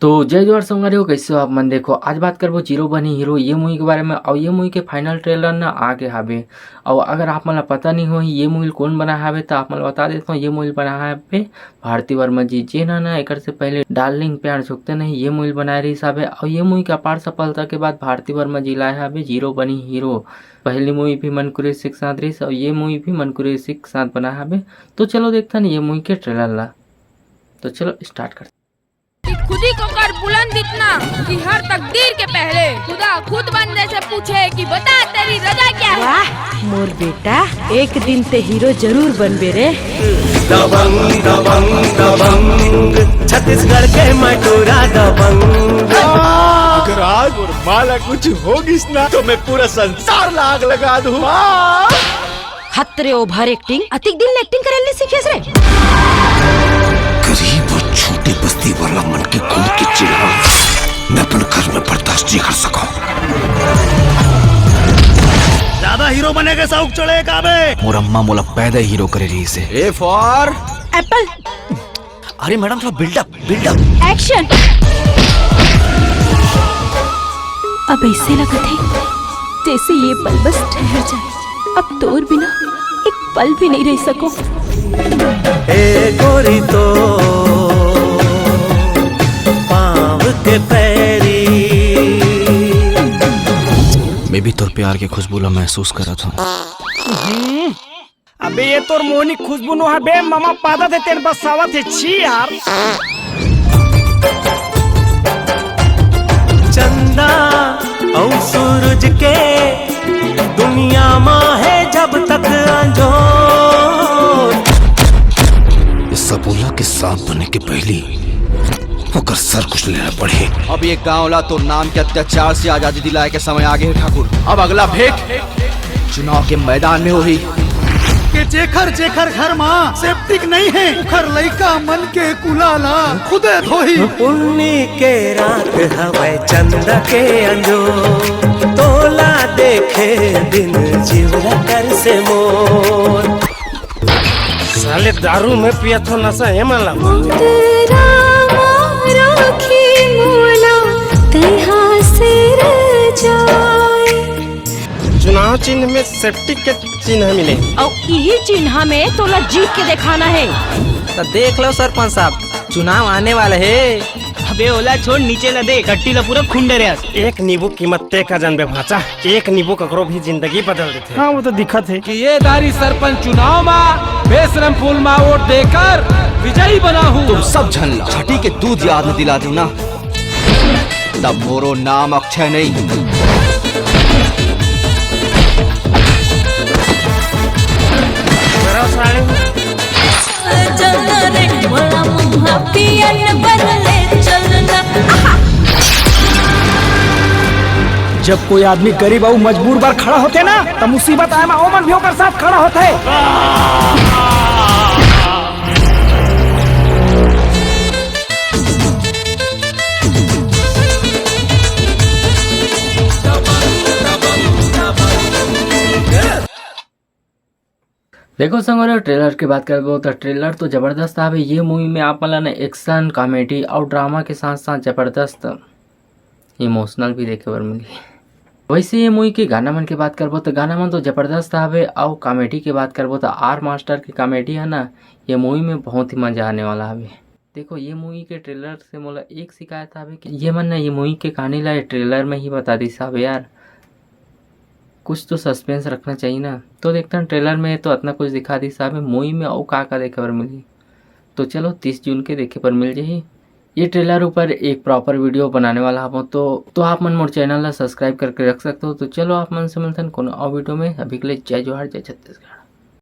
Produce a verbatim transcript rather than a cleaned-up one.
तो जय जोहार संगवारी हो, कैसे हो आप मन? देखो, आज बात करबो जीरो बनी हीरो ये मूवी के बारे में। और ये मूवी के फाइनल ट्रेलर ना आ गे हाबे। और अगर आप मन ला पता नहीं होही ये मूवी कोन बनाए हाबे, तो आप मन ला बता देता हूँ, ये मूवी बनाए हाबे भारती वर्मा जी, जेन ह ना एकर से पहले डार्लिंग प्यार झुकते नहीं ये मूवी बनाए रहिस हाबे। और ये मूवी के अपार सफलता के बाद भारती वर्मा जी लाए हाबे जीरो बनी हीरो। पहली मूवी भी मन कुरैशी के साथ रहिस और ये मूवी भी मन कुरैशी के साथ बनाए हाबे। तो चलो देखथन ये मूवी के ट्रेलर ला। तो चलो स्टार्ट करते। खुदी को कर बुलंद इतना कि हर तकदीर के पहले खुदा खुद बंदे से पूछे कि बता तेरी रजा क्या है। वाह मोर बेटा, एक दिन ते हीरो जरूर बनबे रे। दबंग दबंग दबंग, छत्तीसगढ़ के मैं टूरा दबंग। अगर आज मोर माँ ला कुछ हो गिस ना तो मैं पूरा संसार ला आग लगा दूँ। हत रे ओभर एक्टिंग, अतिक दिन ले एक्टिंग करे ल नहीं सीखेस रे। गरीब और छोटी बस्ती वाला मन के खून की चिल्ला मैं अपन घर में बर्दाश्त नहीं कर सका। ज्यादा हीरो बने के शौक चढ़े का बे? मोर अम्मा मोला पैदा हीरो करे रहिस हे। A for Apple. अरे मैडम, थोड़ा बिल्डअप, बिल्डअप। एक्शन। अब ऐसे लगत हे जैसे ये पल बस ठहर जाए। अब तोर बिना एक पल भी नहीं रह सको। ए गोरी तो पाँव के पैरी। मैं भी तोर प्यार के खुशबू ला महसूस करत हूँ। अबे ये तोर मोहनी खुशबू नोहा बे, ममा पादा थे तेन बसावत हे, छी यार। चंदा अउ सूरज के दुनिया मा है जब तक अंजोर। ये सबोला के सांप बने के पहली ओकर सर कुछ लेना पड़े। अब ये गांव ला तो नाम के अत्याचार से आजादी दिलाए के समय आगे है ठाकुर। अब अगला भेंट चुनाव के मैदान में होही। के जेखर जेखर घर मा सेप्टिक नहीं है, उखर लइका मन के कुला ला खुदे धोही। पुन्नी के रात हवय चंदा के अंजोर, तोला देखे बिन जीवरा कर से मोर। साले दारू में पिया तो नशा है मला। चुनाव चिन्ह में सेप्टिक के चिन्ह मिले। अउ इही चिन्ह में तोला जीत के दिखाना है। तो देख लो सरपंच साहब, चुनाव आने वाला है। अबे ओला छोड़, नीचे ला दे, कट्टी ला पूरा खुंडे रे। एक नींबू कीमत ते का जानबे भांचा, एक नींबू ककरो भी जिंदगी बदल देथे। हाँ, वो तो दिखत है। कि ये दारी सरपंच चुनाव मा बेसरम फूल मा वोट देकर विजयी बना हूँ। तुम सब झन ला छठी के दूध याद न दिला दो ना, तब मोरो नाम अक्षय नहीं। जब कोई आदमी गरीब अउ मजबूर बर खड़ा होथे ना, त मुसीबत आए मा ओमन भी ओकर साथ खड़ा होथे। देखो संगवारी, ट्रेलर के बात करबो त ट्रेलर तो जबरदस्त हावे। ये मूवी में आप मन ला ना एक्शन, कॉमेडी अउ ड्रामा के साथ साथ जबरदस्त इमोशनल भी देखे बर मिलही। वैसे ये मूवी के गाना मन के बात करबो त गाना मन तो जबरदस्त हावे, अउ कॉमेडी के बात करबो त आर मास्टर के कॉमेडी है ना, ये मूवी में बहुत ही मजा आने वाला हावे। देखो, ये मूवी के ट्रेलर से मोला एक शिकायत हावे कि ये मन ना ये मूवी के कहानी ला ये ट्रेलर में ही बता दिस हावे यार। कुछ तो सस्पेंस रखना चाहिए ना। तो देखथन ट्रेलर में तो अतना कुछ दिखा दिस हावे, मूवी में अउ का का देखे बर मिलही। तो चलो, तीस जून के देखे बर मिल जाही। ये ट्रेलर ऊपर एक प्रॉपर वीडियो बनाने वाला हवं, तो, तो आप मन मोर चैनल ला सब्सक्राइब करके रख सकते हो। तो चलो, आप मन से मिलथन कोनो और वीडियो में। अभी के लिए जय जोहार, जय छत्तीसगढ़।